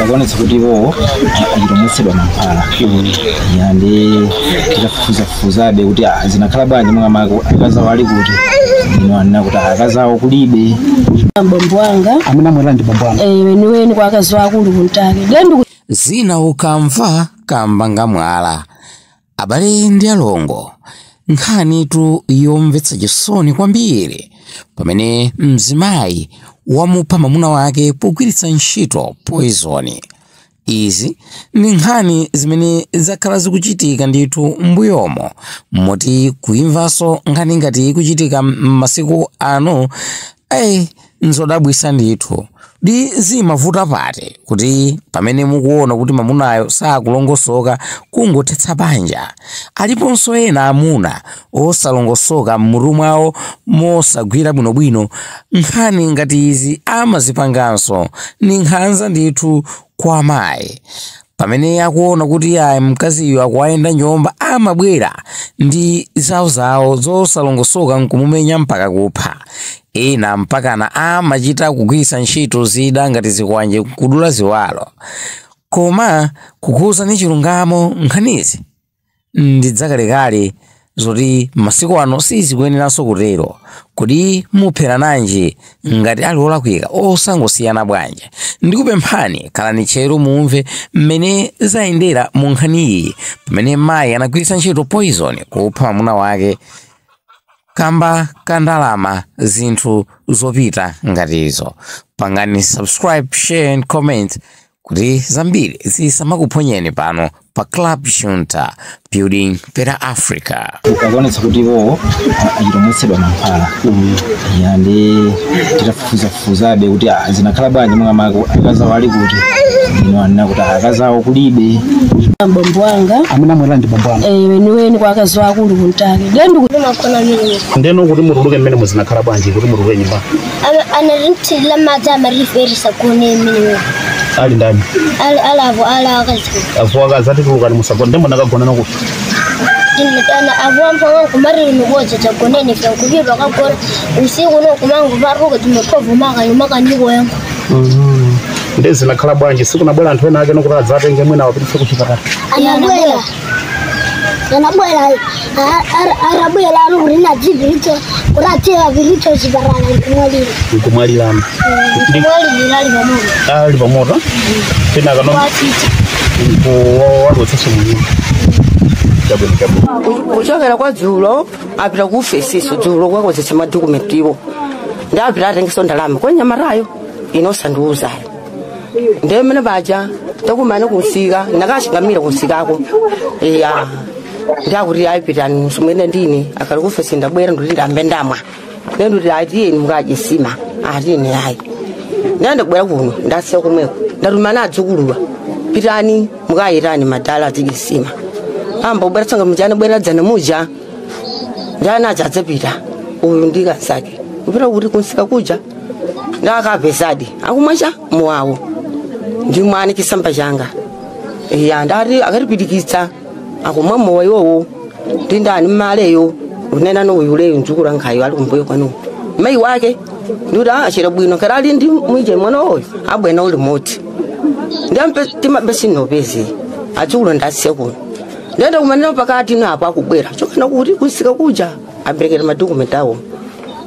Akuonetsa kuti iwowo achitomwetsedwa mankhwala ya ndi titafufuzafufuzabe kuti zinakhala bwanji monga akazawo ali kuti ino anena kuti akazawo kulibe. Bambo wanga amene amwera ndi bambo anga. Weniweni kwa akazi akulu kuntake ndendu. Zina ukamva kamba ngamwala. Abale ndi alongo, nkhanitu yomvetsa chisoni kwambiri pamene mzimayi wamupha mwamuna wake pogwiritsa ntchito poison. Izi ndi nkhani zimene zakhala zikuchitika ndithu m'mbuyomo, moti kuimvanso nkhani ngati ikuchitika m'masiku ano nzodabwitsa ndithu. Ndi zimavuta pati kuti pamene mukuona kuti mwamunayo sakulongosoka kungothetsa banja. Aliponso ena amuna osalongosoka m'mutu mwawo mosagwira bwinobwino, nkhani ngati izi amazipanganso ni nkhanza ndithu kwa amayi. Pamene akuona kuti ayi mkaziyo akuwayenda nyumba, amabwera ndi zawozawo zosalongosoka nkumumenya mpaka kupha. Ena mpakana amachita kugwiritsa ntchito zida ngati zikwanje kudula ziwalo. Koma kukuwuzani chilungamo, nkhanizi ndi zakalekale zoti masiku ano sizikuyeneranso kutero. Kodi muphera nanji ngati ali olakwika osangosiyana bwanji? Ndikupemphani khalani tcheru mumve mmene zayendera mu nkhani iyi pamene mayi anagwiritsa ntchito poison kupha mwamuna wake kamba kandalama, zinthu zopita ngati izo. Pangani subscribe, share and comment kuti zambiri zisamakuphonyeni pano pa Club Junta, building better Africa. Akuonetsa kuti iwowo achitomwetsedwa mankhwala ya ndi titafufuzafufuzabe kuti zinakhala bwanji monga akazawo ali kuti ino anena kuti akazawo kulibe. Bambo wanga amene amwera ndi bambo anga. Weniweni kwa akazi akulu kuntake ndendu. Ndeno kuti mutuluke mmene muzinakhala bwanji kuti mutuluke nyumba? Anarintila madzi amariferisa kune miniwo. Ali ndani? Alavo ala akazi. Avuwa akazi atitulukani musagona, ndemo nakagona nokuti ana avuwa mpanga kumariri nukoza chagonene fya kubirwa kakora usiku nokumangu varuka timaphovu makanyo makanyiko yangu. Ndi zinakhala bwanji sikunabwera anthu ena ake nokuti adzatenge mwina wapititse kuchipatala? Anabwera, anabwera, arabwera ari nadzibvirito kuti atewa virito chipatala nkumwalira. Nkumwalirana? Nkumwalira ali pamoto. Ali pamoto kenaka no nkuwalotsenso munyumba. Chabwino, chabwino. Kuchokera kwa dzulo apita ku ofesiso dzulo kwakonzetsa madokumentiwo, ndi apita atengeso ndalama kwa nyamatayo inosandiuzayo. Ndiye mmene paja takumana kunsika, nakachingamira kunsikako iya, ndakuti ayipitani simwene ndine akali ku ofesi. Ndabwera ndikuti ndambe ndamwa, ndiye ndikuti atiyeni mukadye sima, atiyeni ayi. Ndiye ndabwera kuno ndasiya komweko, ndatumana adzukuluwa, pitani mukayitani madala azidye sima. Amba ubwera tsanga mujana bwera dzana muja ndana adzapita uyu ndikasake kupita kuti kunsika kuja ndakapezadi akumwacha muwawo ndi mwana chisamba changa iya. Ndati akatipidikitsa akumwa mowa iwowo ndi ndani mmaleyo unena no uyu leyo mdzukulu ankhayo ali kumbuyo kwanu mayi wake, ndikuti achera bwino kati ali ndi mwije mwana uyu abwena uli moti ndampe timabe sinopezi adzukulu ndasiya kuno. Ndenda kumanena pakati napo akubwera chokana kuti kusika kuja aberekera madokumenti awo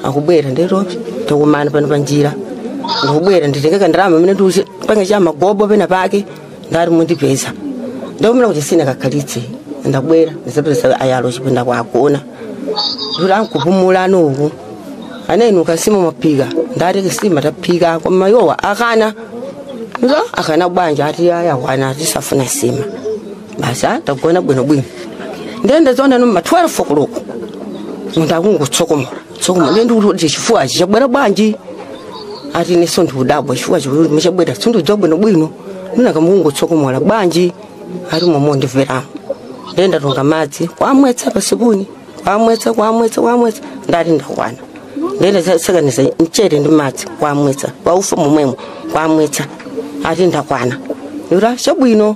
akubwera, ndero takumana pano panjira, ndikubwera nditengeka ndalama mene ndipange cha magobo pena pake ndati mundipeza. Ndakumena kuti sina kakhalitse, ndabwera ndisapeza ayalo chipinda kwagona, ndikuti ankupumula nuku anenu kasima maphika, ndati kisima taphika koma yowa akana. Ndikuti akana bwanja? Ati ayakwana tisafuna sima basi tagona bwinobwino. Ndende zona noma 12 o'clock munthu akungotsokomola tsokomola, ndiye ndikuti chifuwachi chabwera bwanji? Ati neso ndikudabwa chifuwa chabwera sindidziwa bwinobwino, ndinaka mukungotsokomola bwanji? Ati momwe ndimveramo. Ndiye ndatunga madzi kwamwetsa pasipuni, kwamwetsa, kwamwetsa, kwamwetsa, ndati ndakwana. Ndiye ndasakaniza mchere ndi madzi kwamwetsa, waufa momwemo kwamwetsa, ati ndakwana. Ndikuti chabwino.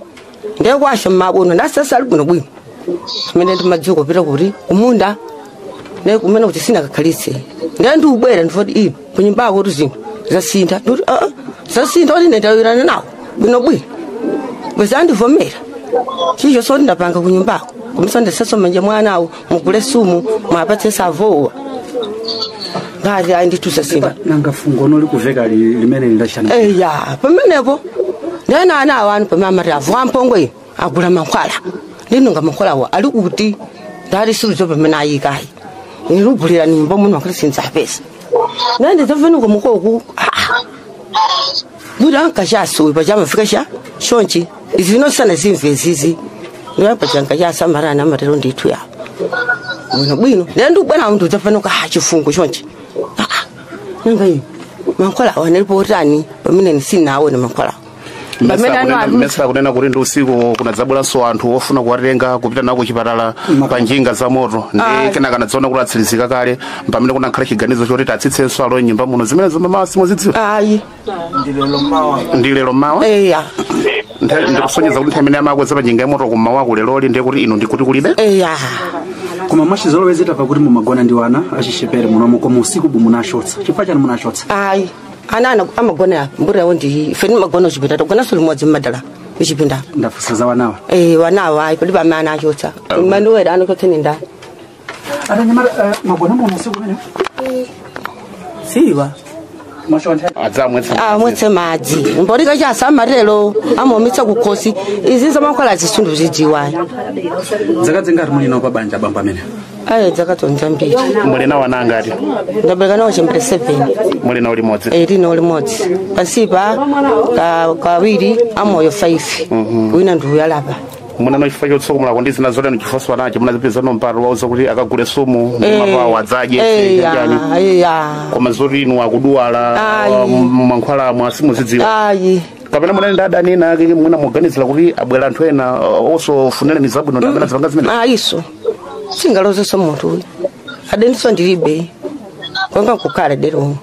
Ndiye kwasha mmabono ndasasa ali bwinobwino kumene ndimadzuka kupita kuti kumunda ne kumene kuti sina kakhalitse. Ndiye ndiubwera ndifoti ino kunyumbako kuti zinthu zasintha, ndikuti aa zasintha kuti ine ndawirana nawo. Bwinobwino bwezandivomera chicho so ndapanga kunyumbako kumusondeseso manje mwanawo mugule sumu mwapatse savowa ngati ayi ndithusa simba nanga fungo noli kuveka limene lindachana eya pamenepo ndena ana awanu pamamati avuwa mpongwe agula mankhwala ndinonga mankhwalawo ali kuti ndali suzo pamene ayikayi nilubulira nyumba muno akuti sindzapesa nandi ndamvenuka mukoku kuti ankachasuwi pachamafika cha chonchi izi vinosana zimve zizi ndapachankachasamarana amatero ndithu yawo bwino bwino ndendubwera mntu udzafanuka chifungo chonchi nanga iyi mankhwalawo analipo otani pamene ndisinaone mankhwalawo Mesera kunena kuti ndi usiku kunadzabweranso anthu ofuna kuwatenga kupita nawo kuchipatala pa njinga za moto ndi kenaka anadzaona kuti atsirizika kale pamene kunakhala chiganizo choti tatsitsenso alowe nyumba muno zimene zomama simuzidziwa ayi ndi lero mmawa eya ndikusonyeza kuti nthawi imene amakweza pa njinga ya moto kummawa leroli ndiye kuti inu ndikuti kulibe eya koma mwachizolowezera pakuti mumagona ndi wana achixepere munomo koma usiku munachotsa chifukwa chani munachotsa ayi ana amagona mburawo ndi ife nimagona kuchipinda tagona limodzi mmadala kuchipinda ndafunsa za wanawa eh wanawa ayi palibe amene anachotsa mandiwera anachotsa ni ndani atanyamata magona muno usiku umene siwa amwetse madzi mbolika chasamatelo amomitsa kukhosi izi zamankhwala zisundu zidziwayi zaka zingati muli nawo pa banja bambo amene ayi dzakatonza mbiri muli nawo ana angati ndabereka nawo chembere 7 muli nawo limodzi eh lino limodzi pansipa kawiri amoyo 5 wina ndiyalapa munano chifukwa chotsokomolako ndi zina zotani chifukwa anacho munazipeza mpata wauza kuti akagule sumu ndi mapawo adzadye chani koma zoti inu akuduwala mankhwala amwe simuzidziwa ayi kapena munali ndi adani ena ake mwina muganizira kuti abwera anthu ena osofunira zabwino ndi amene azipanga zimene ayiso singalozenso munthu uyu adendiso ndilibe kwanga nkukhala dero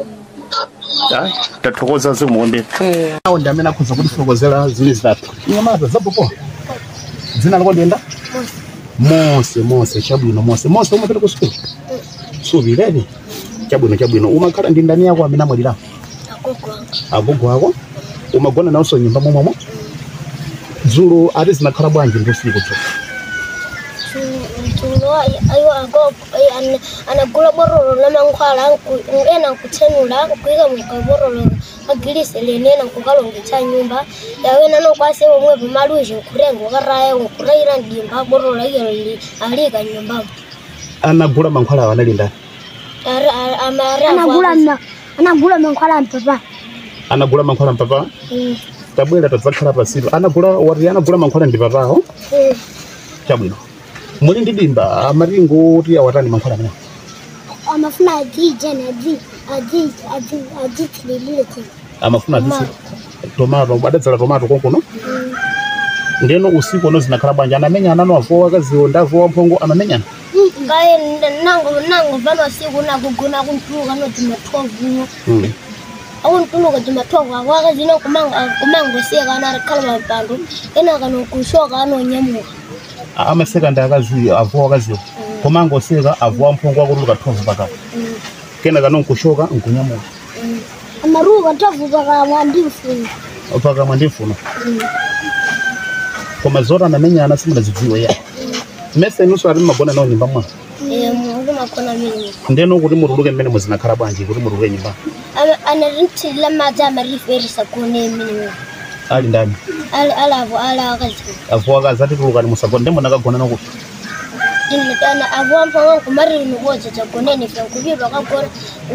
tathokoza zikomo awo ndi amene akhoza kutifotokozera ziwiri zitatu inyamata zapopo dzina lako ndiyenda Mose Mose chabwino Mose Mose umapita ku sukulu suvileni chabwino chabwino umakhala ndi ndani yako amene amwalira agogo ako umagona nawonso nyumba momwemo dzulo ati zinakhala bwanji ndi usiku dzulo dzulo ayo agogo anagula borolo la mankhwala ena nkutsenula nkuyika mukaborolo agilise lene ena nkukalongetsa nyumba yawena nokwase omwe pamaluji nkurenga ukaraya nkurayira ndimba borolo ikelo alika nyumbamo anagula mankhwala awo anali ndani anagula mankhwala mpapa anagula mankhwala mpapa tabwera tadzakhala pasitu anagula wati anagula mankhwala ndi papawo chabwino muli ndi dimba amatingo kuti awatani mankhwala amene amafuna adzitsililire amafuna adzitsi tomato adadzala tomato konkuno ndeno usiku ono zinakhala bwanji anamenyana ano avowa akaziwo ndi avowa mphongo anamenyana kaye nango pano usiku nakugona kuntuluka no dzima 12 akuntuluka dzima 12 ako akazina kumangoseka ana akhala mapando ena kanokushoka anonyamuka amaseka ndi akaziwo avowa akaziwo kumangoseka avowa mphongo akutuluka 12 pakati kena kanonkushoka nkunyamuka amaruka 12 pakamwa ndi mfuno pakamwa ndi mfuno koma zoti anamenyana simunazidziwe ya mese inunso ati mmagona nawo nyumba mwa kumagona mene ndeno kuti mutuluke mmene muzinakhala bwanji kuti mutuluke nyumba anatithirira madzi amatiferisa gone mmene ali ndani alavo ala akaziwo avo akazi atitulukani musagone ndi munakagona nakuti avowa mpanga nkumariri nikuwodza dzagoneni ife nkupita kagona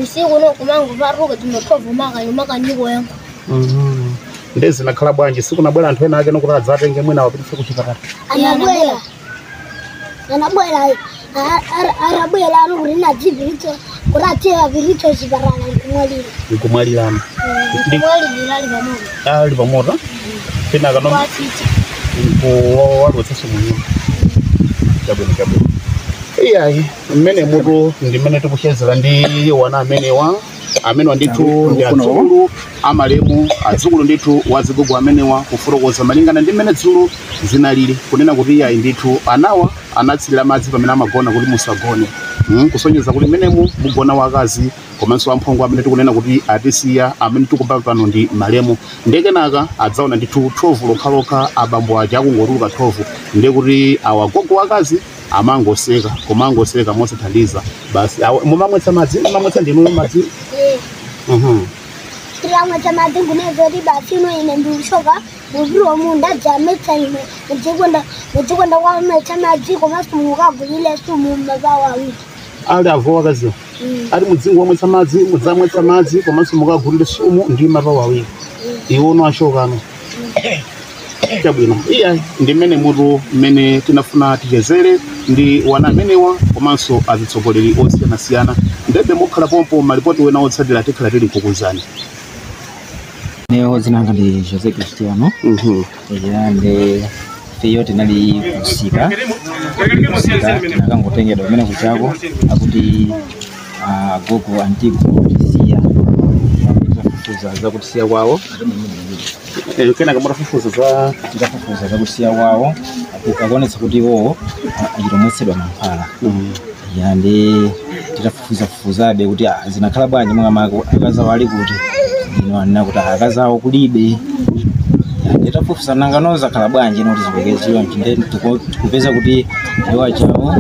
usiku nokumango paruka dzima 12 makanyikoyango ndi zinakhala bwanji sikunabwera anthu ena ake nokuti adzatenge mwina awapititse kuchipatala anabwera arabwera ari kuti kuti ativapiritso chipatala nkumwalira nkumwalirano nkumwalira ali pamoto ali pamoto kenaka nkuwalotsenso munyumba chabwino chabwino iyayi mmene mutu ndi mmene tikuchezera ndi wana amenewa amenewa ndithu ndi adzukulu amalemu adzukulu ndithu wazigogo amenewa kufotokoza malingana ndi mmene dzulo zinalili kunena kuti iyayi ndithu anawa anatsirira madzi pamene amagona kuti musagone kusonyeza kuti mmenemu mugona wakazi Komanso amphongo amene tikunena kuti atisiya amene tikumva pano ndi malemu. Ndekenaka adzaona ndithu 12 lokhalokha abambo aja akungotuluka 12, ndekuti awagogo akazi amangoseka komangoseka mosathandiza basi. Mumamwetsa madzi, mumamwetsa ndinu madzi? Tiramwetsa madzi ngunezoti basi ino ine ndiushoka muviri munda dzametsa ine mudzikonda kwametsa madzi komanso mukagulile sumu mapawo awiri. Ali avo akaziwa ali mudzingo wamwetsa madzi, mudzamwetsa madzi komanso mukagulile sumu ndi mapawo awiri. Iwono ashokano chabwino. Iya, ndi mmene mutu mmene tinafuna tichezere ndi wana amenewa komanso azitsogoleri osiyanasiyana. Ndebe mukhala pompo, malipoti wena otsatira tikhala tili kukuzani. Leo dzina ndi Jose Cristiano. Ya, ndi feyo tinali kusika kusika, tinakangotengedwa kumene kuchako akuti gogo antigo kutisiya. Titafufuza za kutisiya kwawo, Kenaka mutafufuza za titafufuza za kutisiya kwawo akuonetsa kuti iwowo achitomwetsedwa mankhwala. Ya, ndi titafufuzafufuzabe kuti zinakhala bwanji monga akazawo ali kuti, ino anena kuti akazawo kulibe. Nditafufuza nangano zakhala bwanji noti zipekeziwa, nde tikupeza kuti iwo chawo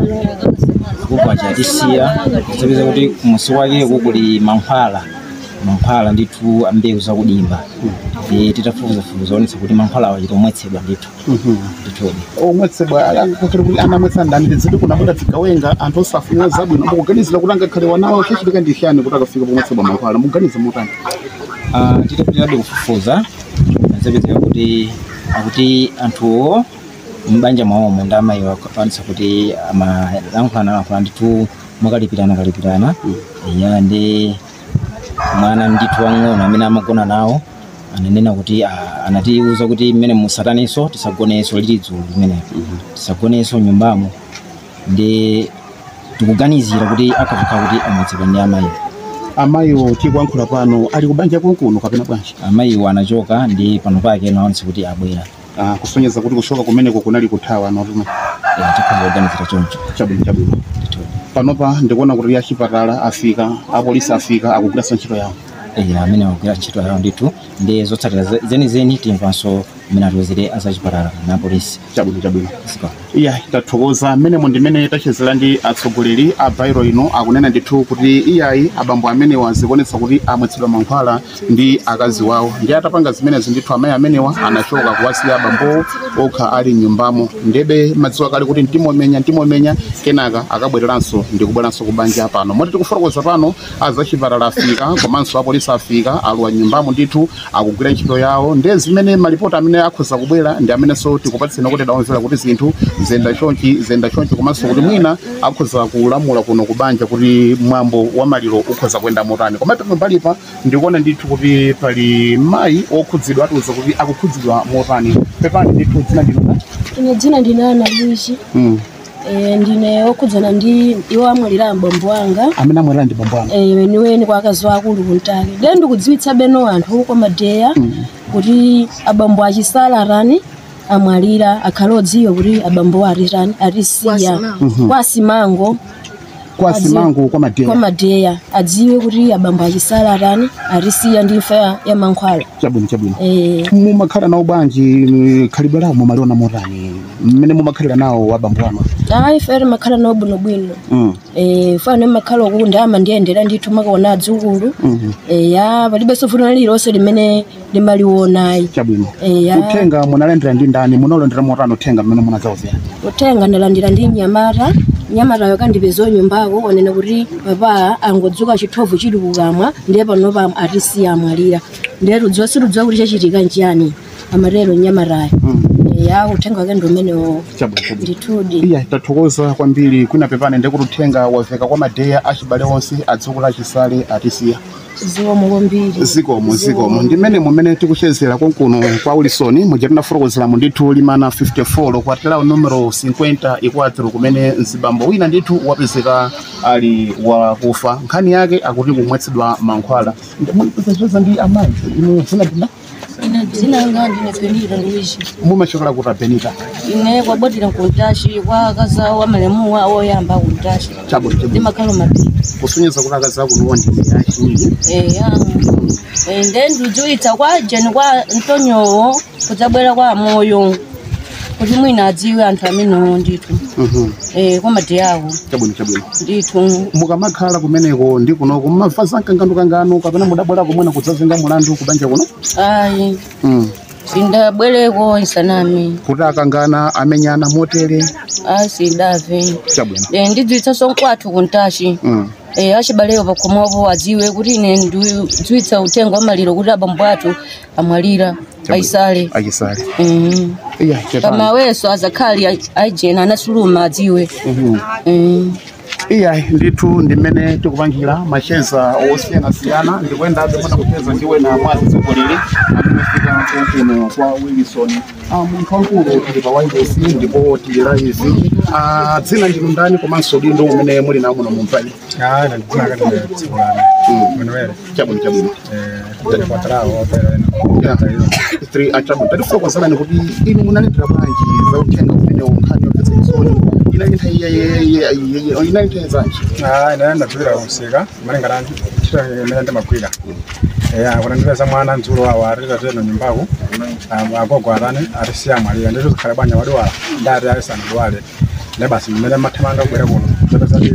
kuku achatisiya, tipeza kuti kumusi kwakeko kuli mankhwala, mankhwala ndithu ambewu zakudimba. Ndi titafufuzafufuza onetsa kuti mankhwala awo achitomwetsedwa ndithu ndithudi. Omwetsedwa angakhale kuti anamwetsa ndani? Tiziti kunabwera zigawenga, anthu osafunira zabwino. Mukuganizira kuti angakhale wanawo chachitika ndi chiyani kuti akafika pomwetsedwa mankhwala? Mukuganiza motani? Titapitirabe kufufuza zapezeka kuti akuti anthuwo m'banja mwawomo ndi amayi akwanitsa kuti amalankhulana ndithu mwakalipirana kalipirana. Ya, ndi mwana ndithu wang'ono amene amagona nawo ananena kuti anatiuza kuti mmene musataninso tisagonenso lili dzulo limenelo, tisagonenso nyumbamo. Ndi tikuganizira kuti akakhala kuti amwetsedwa ndi amayiwo. Amayiwo tikuyankhula pano ali kubanja konkuno kapena bwanji? Amayiwo anachoka, ndi pano pake naonetsa kuti abwera. Kusonyeza kuti kushoka kumeneko kunali kuthawa notuno? Tikhoza kuganizira choncho. Chabwino, chabwino. Panopa ndikuona kuti achipatala afika, apolisi afika, akugwiranso ntchito yawo. Amene akugwira ntchito yawo ndithu, ndi zotsatira zenizeni timvanso mmene atiwuzire azachipatala na polisi. Chabwino, chabwino. Iya, tathokoza. Mmenemo ndimene tachezera ndi atsogoleri a bairo ino. Akunena ndithu kuti iyayi, abambo amenewa zikuonetsa kuti amwetsedwa mankhwala ndi akazi wawo, ndi atapanga zimenezi ndithu amayi amenewa anachoka kuwasiya abambowo okha ali mnyumbamo. Ndebe madziwa kale kuti mtimomenya mtimomenya, kenaka akabwereranso ndikubweranso kubanja pano. Moti tikufotokoza pano azachipatala afika komanso apolisi afika, alowa mnyumbamo ndithu, akugwira ntchito yawo. Ndiye zimene malipoti amene akhoza kubwera ndi amenenso tikupatseni kuti dawamvera kuti zinthu zenda chonchi, zenda chonchi, komanso kuti mwina akhoza kulamula kuno kubanja kuti mwambo wa maliro ukhoza kuyenda motani. Komabe pambalipa ndikuona ndithu kuti pali mayi okhudzidwa, atiuza kuti akukhudzidwa motani. Pepani ndithu, dzina ndinu? Ine dzina ndine Ana Luisi. Ndine okhudzana ndi iwo amwalira abambo anga. Amene amwalira ndi bambo anu? Weniweni kwa akazi akulu kuntali. Ndiye ndikudziwitsa beno anthu kwa madeya kuti abambo achisala atani amwalira, akhale odziwa kuti abambo atitani atisiya kwa Simango. Kwa Simango kwa Madeya? Kwa Madeya, adziwe kuti abambo achisala atani atisiya ndi imfa ya mankhwala. Chabwino, chabwino. Mumakhala nawo bwanji? Khalidwe lawo mumaliona motani mmene mumakhalira nawo abambo anu? Ayi, ife timakhala nawo bwinobwino. Fane makhala uku ndi amandiyendera ndithu, makaona adzukulu. Ya, palibenso vuto lililonse limene limalionayi. Chabwino. Ya. Uthenga munalandira ndi ndani? Munalandira motani uthenga mmene munadzawuzira? Uthenga ndalandira ndi mnyamata. Mnyamatayo kandipeza nyumbako, wanena kuti papa angodzuka chithovu chili kukamwa, ndiye panopa atisiya amwalira, ndiye tudziwa situdziwa kuti chachitika nchiyani, amatero mnyamatayo. Ya, uthenga wake ndi umenewo. Chabwino, chabwino. Ndithudi. Iya, tathokoza kwambiri. Kwina pepani, ndikuti uthenga waveka kwa Madeya, achibale onse, adzukulu achisale atisiya. Zikomo kwambiri. Zikomo, zikomo. Ndimene mumene tikuchezera konkuno kwa Wilson muja tinafotokozeramo ndithu limana 54 kwatelawo numero 54 kumene mzibambo wina ndithu wapezeka ali wakufa. Nkhani yake akuti kumwetsedwa mankhwala. Ndipeza ndi amayi. Inu dzina ndina? Ine dzina langa ndine Benita Luigi. Mumachokera kuti Benita? Ine kwabwatira kuntashi kwa akazawo amalemuwa oyamba kuntashi. Chabwino. Ndimakhala mapiri. Kusonyeza kuti akazi akunuwa ndi achiwiri. Eya. Ende ndidziwitsa kwa jeni kwa Ntonyowo kudzabwera kwa moyo. Kuti mwina adziwe anthu amenewo ndithu. Kwa madi awo. Chabwino chabwino. Ndithu. Mukamakhala kumeneko ndi kunoko mumamva za mkangano kapena mudabwera kumwena kudzazenga mulandu kubanja kuno? Ayi. Sindabwereko insanami. Kuti akangana amenyana motere? Ayi sindamve. Chabwino. Ndidziwitsanso nkwathu kuntashi. Achibaleyo pakhomopo adziwe kuti ine ndidziwitsa uthenga wa maliro kuti abambo athu amwalira. Aisale. Aisale. Iya, pamaweso azakhali aijena anasuluma adziwe. Iya, ndithu ndimene tikupangira macheza osiyanasiyana ndikuyendabe mwina kucheza ndiwe na mwazitsogoleri amene fika kuno kwa Wilson. Munthu wankulu tili pa wireless ndipo tili live. Dzina ndinu ndani komanso udindo umene muli nawo muno mumvani? Chabwino chabwino. Tatifotokozerani kuti inu munalembera bwanji za uthenga umene nkhani yomvetsa chisoni inali nthawi zanji? Ine ndapita kumsika malingana ntchito imene ndimagwira. Kuna ndipeza mwana mdzulo wawo atitateno nyumbaku agogo atani atisiya amwalira ndithu zikhale bwanja wadwala ndati ayisanadwale ne basi mmene mathamanga kubwera kuno zapeza ti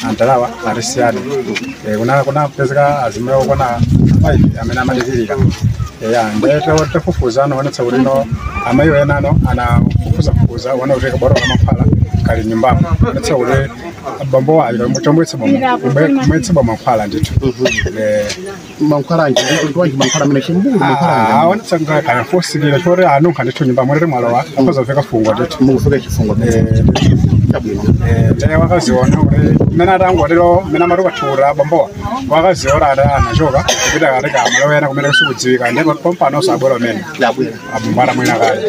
antalawa atisiyadi. Kunapezeka azimayi okwana 5 amene amadikirira. Nde tafufuza onetsa kuti no amayi enano anafufuzafufuza ona kuti kabwalo ka mankhwala kali nyumbamo onetsa kuti bambo ali chomwetsa mankhwala ndithu. Mankhwala anji ndiwanji mankhwala amene chimbulu mankhwala anji? Onetsa ngakhala fosikira choti anunkha ndithu nyumbamo lero mwalowa akhoza kufika fungo ndithu. Mukufika chifungo chabwino. Nde wakaziona kuti mmene atangotero mmene amatukathura bambowa wakaziona ati anachoka kupita katika malo ena kumene kusikudziwika ndipo pompano sabwera umene abambo atamwina kale.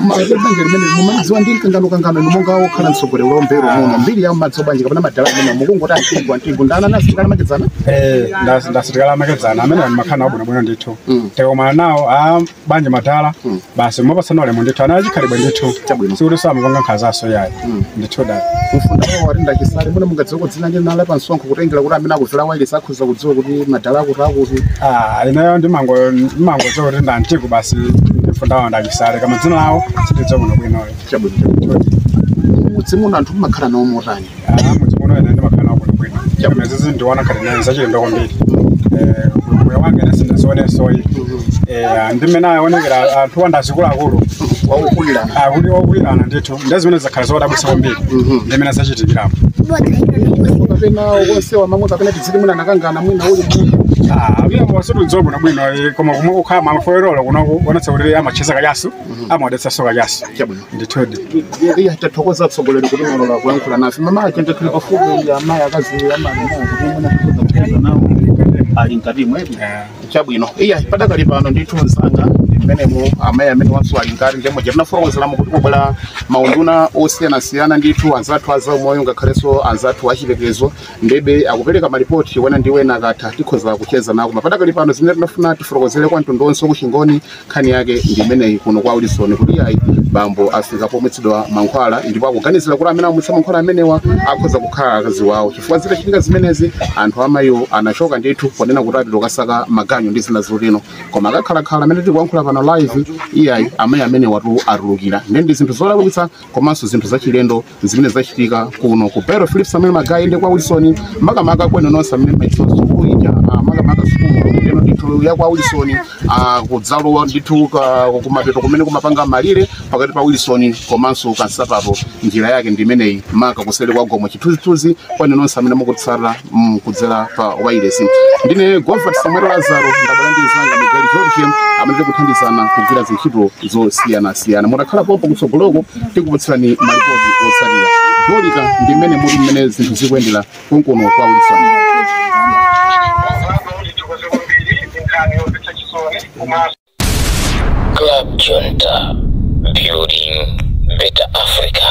Banja limene mumadziwa ndi mkangano monga okhala mtsogoleri wa mvero muno mbiri ya madzi obanja kapena madala amene mukungoti antigwa antigwa ndana nasitikala makedzana? Ndasitikala makedzana amene makhala abwinobwino ndithu. Tikomana nawo a banja madala basi mopasana ulemu ndithu ana achikhalibwe ndithu sikuti samapanga nkhanzaso yayi ndithu dala. Mfunda wawo wati ndachisale mwina mungadziweko dzina ndi nala pa msonkho kutengera kuti amene akuvera wireless akhoza kudziwa kuti madala akuti akuti. Ineyo ndimangodziwa kuti ndantiku basi mfunda wawo ndachisale koma dzina lawo sitidziwa bwino bwinoyo. Chabwino. Mudzi muno anthu mumakhala nawo motani? Mudzi muno ine ndimakhala nawo bwino bwino. Chabwino zizi ndiona ngati naye zachilendo kwambiri. Moyo wanga ine sindazionensoyi. Ndi mmene aonekera anthu andazikuluakulu wakukulirana. Akuti wakukulirana ndithu ndi zimene zakhala zodabwitsa kwambiri ndi mmene zachitikirapo. Kapena onsewa mamwe kapena tiziti mwina anakangana mwina uli munthu. Amene wasitudziwa bwino bwino koma kumwe kukhala mafoyerolo kunoku onetsa kuti amacheza kachasu amaodetsanso kachasu. Chabwino. Ndithudi. Iya, tathokoza atsogoleri kuti mwalola kuyankhula nafe. Mama ache tili pafupi amayi akazi amene kuti mwina tikhoza kucheza nawo ali mkati mwedu. Chabwino. Iya, padakali pano ndithu msanga mmenemo amayi amene wanso ali mkati ndemo tinafotokozeramo kuti kubwera maunduna osiyanasiyana ndithu anzathu azaumoyo ngakhalenso anzathu achitetezo ndebe akupereka malipoti wena ndi wena akatha tikhoza kucheza nawo. Koma padakali pano zimene tinafuna tifotokozere kwa mtundu wonse kuchingoni nkhani yake ndi imeneyi kuno kwa Wilson kuti ayi bambo afika pomwetsedwa mankhwala ndipo akuganizira kuti amene amwetsa mankhwala amenewa akhoza kukhala akazi wawo chifukwa zitachitika zimenezi anthu amayiwo anachoka ndithu ponena kuti apita kukasaka maganyu ndi zina zotero koma akakhalakhala amene tikuyankhula pano live iyayi amayi amene watu atulukira ndi zinthu zolakwitsa komanso zinthu zachilendo zimene zachitika kuno ku Bero Phillips amene magayi ndi kwa Wilson makamaka kwenu nonse amene maitso sukulu ija makamaka sukulu ndeno ndithu ya kwa Wilson kudzalowa ndithu kumapeto kumene kumapanga malire pakati pa Wilson komanso kansapapo njira yake ndi imeneyi maka kuseri kwa gomo chithunzithunzi kwenu nonse amene mukutsala kudzera pa wireless. Ndine Godfrey Samuel Lazaro ndabwera ndi mnzanga Miguel George amene tikuthandizana kugwira zintchito zosiyanasiyana. Mutakhala pompo kutsogoloko tikupatsirani malipoti otsatira. Dolika ndi mmene muli mmene zinthu zikuyendera konkuno kwa Wilson. Club Junta, building better Africa.